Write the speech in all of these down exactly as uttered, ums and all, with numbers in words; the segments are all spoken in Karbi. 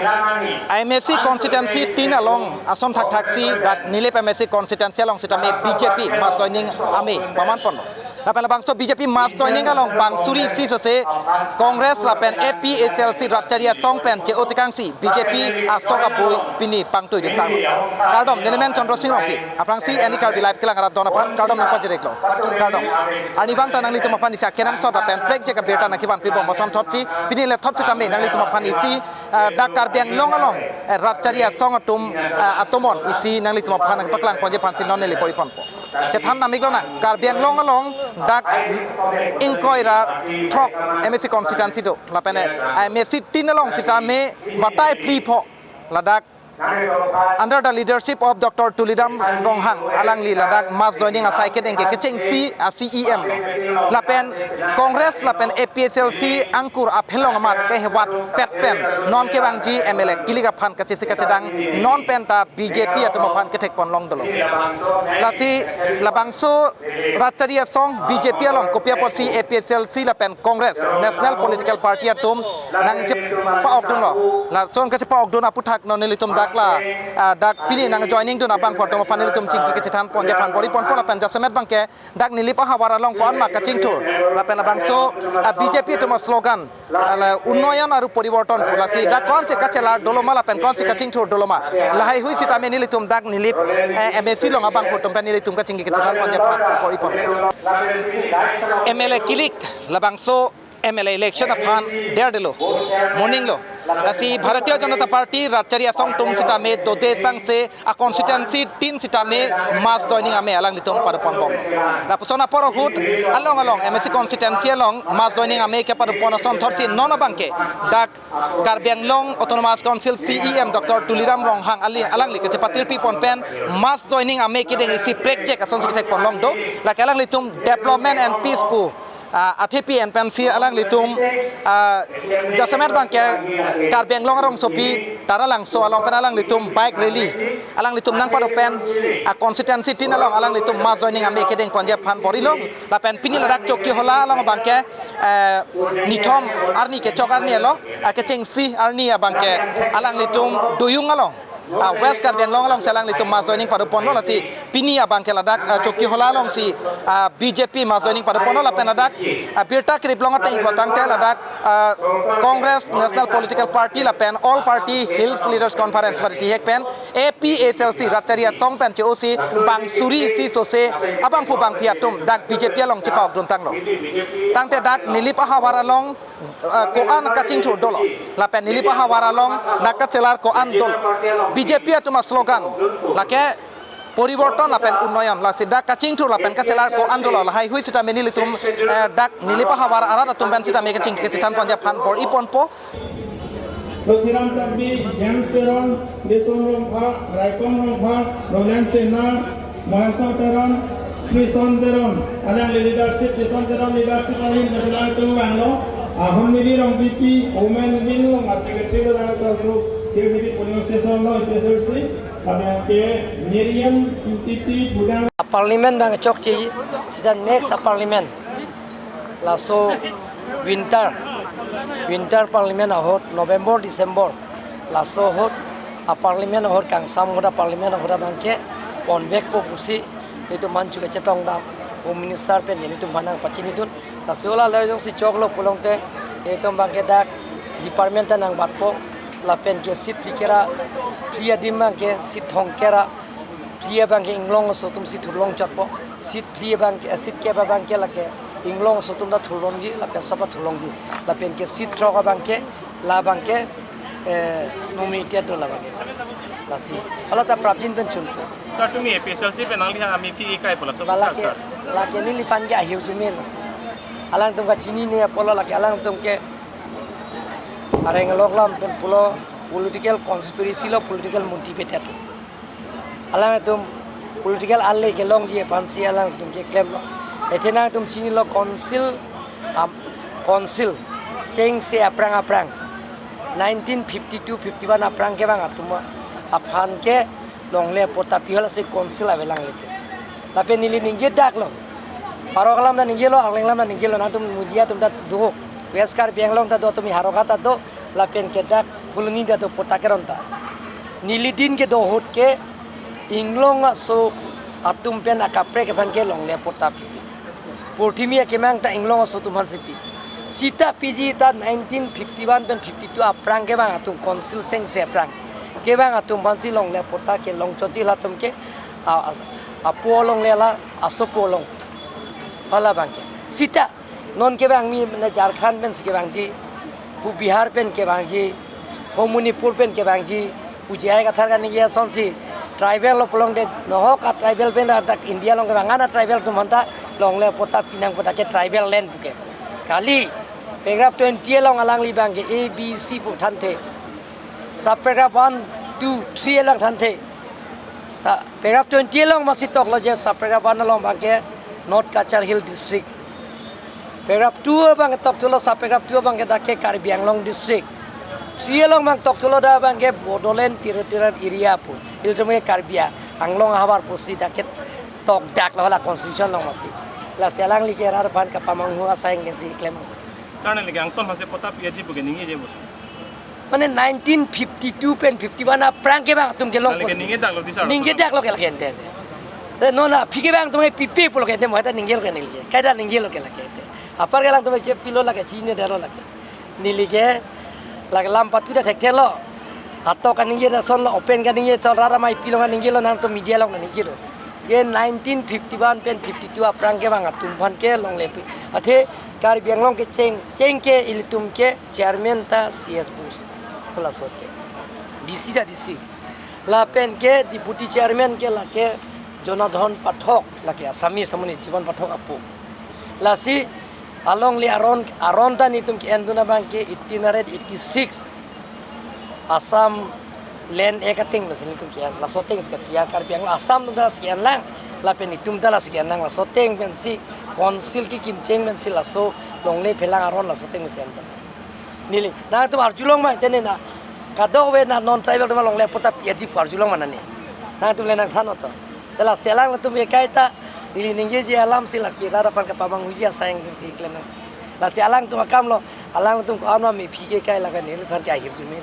M A C constituency tin along ason thakthaksi dak Nilip M A C constituency along sitame B J P mass joining amei paman ponlo. Lapen labangso B J P mass joining along bang suri isi sose Congress lapen A P H L C Ratchari Asong pen che-o tekangsi B J P asong abui pini pangtui diptang. Kardom, nelimen Chandra Sing Rongpi. Aphrangsi Any Karbi Live kelang arat don aphan kardom nangpajiriklo. Kardom. Arnivang ta nanglitum aphan isi akenangsot lapen prekjak abirta nangkevan pibom ason thotsi, pini le thot sitame nanglitum aphan isi, ah, dak Karbi Anglong along, eh, Ratchari Asong atum, ah, atomon isi nanglitum aphan paklang ponji aphansi non neli pori ponpo. Chethan namik lonang, Karbi Anglong along dak ingkoi ra throk M A C constituency do. Lapen, eh, M A C tin along sitame batai phli pho ladak under the leadership of Doctor Tuliram Ronghang alangli ladak mass joining asai kedeng ke kechengsi a-C E M lo. Lapen Congress lapen A P H L C angkur aphelong amat kehevat pet pen non kevangji M L A kilik aphan kachisi kachedang non pen ta B J P atum aphan kethek pon long dolo. Lasi labangso Ratchari Asong B J P along kopi apotsi A P H L C lapen Congress National Political Party atum nangchepa-okdunlo. Lason kachepa-okdun aputhak non nelitum dak la, ah, dak pini nang joining dun abangphu atum aphan nelitum chingki kachethan ponji aphan pori ponpo lapen jasemet abangke dak Nilip ahavar along ko-an ma kachingthur. Lapen labangso, ah, B J P atum aslogan, ah, la unnoyon aru poriborton pu, lasi dak ko-ansi kachelar dolo ma lapen ko-ansi kachingthur dolo ma, lahaihui sitame nelitum dak Nilip, eh, M A C along abangphu atum pen nelitum kachingki kachethan ponji aphan pori pon. M L A kilik labangso M L A election aphan derdelo, moning lo. Lasi Bharatiya Janata Party Ratchari Asong atum sitame dode sangse a-constituency tin sitame mass joining amei alanglitum pado ponbom. Lapuson apor ahut along along M A C constituency along mass joining amei kepado pon ason thotsi non abangke dak Karbi Anglong Autonomous Council C E M Doctor Tuliram Ronghang ali alangli kachepatirpi pon pen mass joining amei kedeng isi prekjak asonsi kethek pon long do. Lake alanglitum development and peace pu, ah, athepi en pensi alanglitum, ah, jasemet abangke Karbi Anglong arongsopi Taralangso along pen alanglitum bike rally alanglitum nangpado pen a-constituency tin along alanglitum mass joining amei kedeng ponji aphan porilo. Lapen pini ladak Chokihola along abangke, eh, nithom arni kechok arni alo, ah, kechengsi arni abangke alanglitum Doyung along, ah, West Karbi Anglong alongsi alanglitum mass joining pado ponlo. Lasi pini abangke ladak, ah, Chokihola alongsi, ah, B J P mass joining pado ponlo lapen ladak, ah, birta keriplong ateng pulotangte ladak, ah, Congress National Political Party lapen All Party Hills Leaders Conference mari tihek pen A P H L C Ratchari Asong pen che-osi bang suri isi sose abangphu bangphi atum dak B J P along chepa-okdun tanglo. Tangte dak Nilip ahavar along, eh, ko-an kachingthur dolo. Lapen Nilip ahavar along dak kachelar ko-an dolo. B J P atum aslogan lake poriborton lapen unnoyon, lasi dak kachingthur lapen kachelar ko-an dolo, lahaihui sitame nelitum, eh, dak Nilip ahavar arat atum pen sitame kachingki kachethan ponji aphan pori ponpo. Lothiram Tokbi, James Teron, Deson Rongphar, Raikom Rongphar, Roland Sena, Maheswar Teron, Krison Teron, alangli leadership, Krison Teron leadership along kachelar atum vanglo, Ahon Mili Rongpipi, Women Wing along a-secretary lo, laso Kewhidi polling station lo, A P H L C, abangke Miriam Ingtipi, Budang. Parliament abang chokche, sita next a-parliament. Laso winter, winter parliament ahut, November, December. Laso ahut, a-parliament ahut, kangsam ahut, a-parliament ahut abangke ponvekpo pusi, itum manchu kachetong dam, Home Minister pen nelitum aphan nangpachinidun. Laso la le jongsi choklo pulote, itum abangke dak department ta nangbatpo, lapen ke seat phli kera, phli adim abangke seat thomkep ra, phli abangke inglong aso atumsi thurlong chotpo. Seat phli abangke, eh, seat kep abangke lake inglong aso atum ta thurlongji, lapen sob ta thurlongji. Lapen ke seat throk abangke, labangke, eh, nominated do labangke. Lasi, hala ta prapjin pen chunpo. Sir, tumi A P H L C pen nangli ha amei phi ikai pu laso, ba lake, sir, lake neliphan ke ahirjume lo. Alangtum kachinine apotlo lake alangtum ke areng alok lam pen pulo political conspiracy lo, political motivated. Alangtum political ale kelongji aphansi alangtum keklemlo. Athe nangtum chinilo council, am, council sengse aphrang aphrang nineteen fifty-two fifty-one aphrang kevang atum aphan ke longlepo, tapi halasi council avelang ete. Lapen neli ningje daklo. Parok alam ta ningjelo, arleng alam ta ningjelo, nangtum media atum ta do. West Karbi Anglong ta do, tumi Howraghat ta do, lapen ke dak Phuloni ta do patta keron ta. Neli din kedo ahut ke inglong aso atum pen akaprek aphan ke longle patta pipe. Purthimi akemang ta inglong aso atum aphansi pi. Sita piji ta nineteen fifty-one pen fifty-two aphrang kevang atum, council sengse aphrang kevang atum aphansi longle patta kelong chotji, latum ke a, a, apo longle la asopo long. Hala abang ke. Sita non kevang mi mane Jharkhand pensi kevangji, pu Bihar pen kevangji, ho Manipur pen kevangji, pu J I Kathar kaningje asonsi tribal lo pulote nohok a tribal pen dak India along kevang ana tribal atum aphanta longle patta pinang patta ke tribal land puke. Kali paragraph twenty along alangli abang ke A B C pu thanthe. Sub paragraph one, two, three along thanthe. Sa paragraph twenty along masi toklo je sub paragraph one along abang ke North Cachar Hill District. Paragraph two abang ke tokthulo, sub paragraph two abang ke dak ke Karbi Anglong District. Three along abang tokthulo dak abang ke Bodoland Territorial Area pu. Ilitum ke Karbi Anglong ahavar pusi dak ke tokdaklo hala constitution along masi. Lasi alangli ke rat aphan kapamanghu asai ingdensi klem. Sir, neli ke angton masi patta piaji puke ningjeje bos. Mane nineteen fifty-two pen fifty-one aphrang kevang atum kelong. Neli ke ningjedaklo di sir. Ningjedaklo ke lake ente. Te non aphi kevang atum ke pipe pulo ke ente, mo ta ningjelo ke neli ke. Kaita ningjelo ke lake ente. Apar ke alangtum ke pilo lake, chinine detlo lake. Neli ke lake lam patu ta thekthelo. Atok kaningje ta sonlo, open kaningje ta rat amei pilong kaningjelo, nangtum media along kaningjelo. Je nineteen fifty-one pen fifty-two aphrang kevang atum aphan ke longle pi. Athe Karbi Anglong kecheng, cheng ke ilitum ke chairman ta C S Bose pu laso ke. D C ta D C. Lapen ke deputy chairman ke lake Jonadhon Pathak, lake Assamese amonit, Jiban Pathak apo. Lasi alongle aron, aron ta netum ke-endun abang ke eighteen hundred eighty-six Assam Land Act ateng pensi netum ke-en, laso atengsi katiya Karbi Anglong Assam atum ta lasi ke-enlang, lapen netum ta lasi ke-enlang, laso ateng pensi council kekim cheng pensi laso longle phelang aron laso ateng pensi en. Neli, nangtum arjulong ma tene na, kadokave na non tribal atum longle patta piaji pu arjulong ma nani. Nangtum le nangthan oto. Te lasi alangtum ke kaita, neli ningjeji alamsi lake rat aphan kapamanghuji asai ingdensi klem nangsi. Lasi alangtum akamlo, alangtum ko-an ma mephi ke kai lake neliphan ke ahirjume.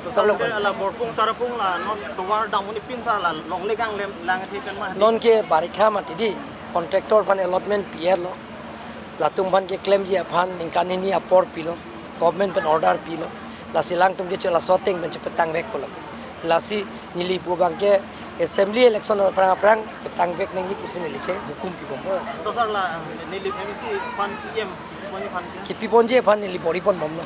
To sir, ke la Borpung Tarapung la non tovar dam uni pin sir la longle gang lem lang thi pen ma. Non ke barikha mati di, contractor aphan allotment P R lo. Latum aphan keklemji aphan ningkan hini apor pilo, government pen order pilo. Lasi alangtum ke cho laso ateng pen chepetangvek pulo. Lasi neli pu abang ke assembly election aphrang aphrang petangvek nangji pusi neli ke hukum pibom. To sir, la neli M C aphan E M pon aphan ke? Kipi ponji aphan neli bor-i ponbomlo.